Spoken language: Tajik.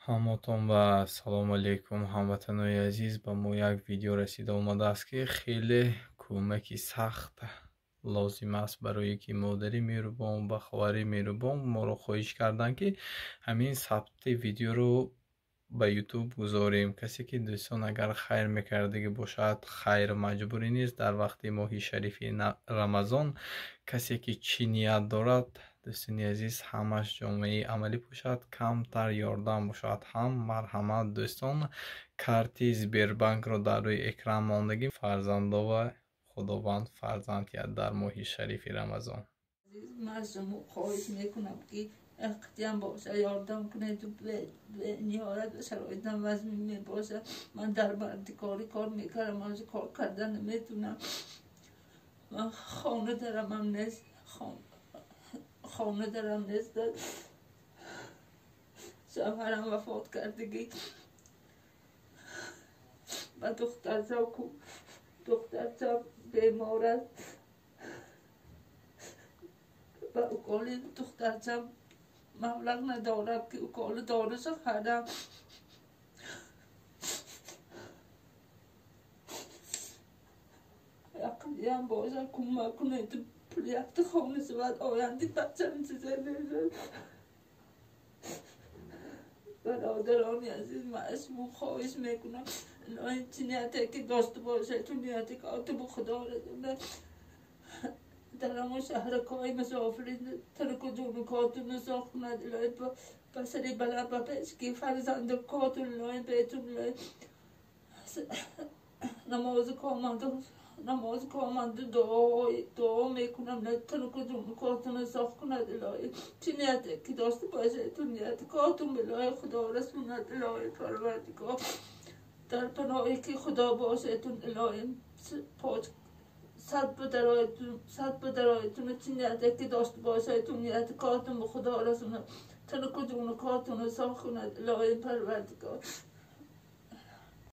Ҳаматон ба салому алейкум, ҳамватанои азиз. Ба мо як видео расида омадааст, ки хеле кӯмаки сахт лозим аст барое ки модари меҳрубон ва хоҳари меҳрубон моро хоҳиш карданд, ки ҳамин сабти видеоро ба ютуб гузорем. Касе ки, дӯстон, агар хайр мекардагӣ бошад, хайр маҷбурӣ нест. Дар вақти моҳи шарифи Рамазон касе ки чӣ ният дорад, дӯстони азиз, ҳамаш ҷомаи амалӣ пӯшад, камтар ёрдам бошад ҳам, марҳамат, дӯстон, карти Сбербанкро дар рӯи экран мондагӣ. Фарзандова Худованд фарзанд диҳад дар моҳи шарифи Рамазон. Ман аз шумо хоҳиш мекунам, ки эҳтиём боша, ёрдам кунед. Ниҳоят шароитам вазмин мебошад. Ман дар мардикорӣ кор мекардам, ҳозир кор карда наметунам. Ман хона дарамам нест, хона дарам нест. Шавҳарам вафот кардагӣ ба духтарчам бемор аст. Ба уколи духтарчам маблағ надорам, ки уколи доруша харам. Яқиям боша, кӯмак кунед, пули якта хона шавад, оянди бачам чизе мешавад. Бародарони азиз, ман аз шумо хоҳиш мекунам, чӣ нияте ки дошта бошед, нияте ки отубу Худо расонад, дар ҳамон шаҳракҳои мусофирин тараку ҷунукотуно соғ кунад. Илоҳи, ба сари баланд, ба пешки фарзанду котун, илоҳи, бетун, илоҳи, намози команду намози команду дуо мекунам, тараку ҷунукотуно соғ кунад. Илоҳи, чӣ нияте ки дошта бошед, нияти котун илоҳи Худо расонад. Илоҳи Парвардигор, дар паноҳе ки Худо бошедтун, илоҳи, поч сад ба дароятун, чӣ нияте ки дошта бошедтун, нияти кортун ба Худо расонад, танаку ҷуну кортунро соғ кунад. Илоҳи Парвардигор.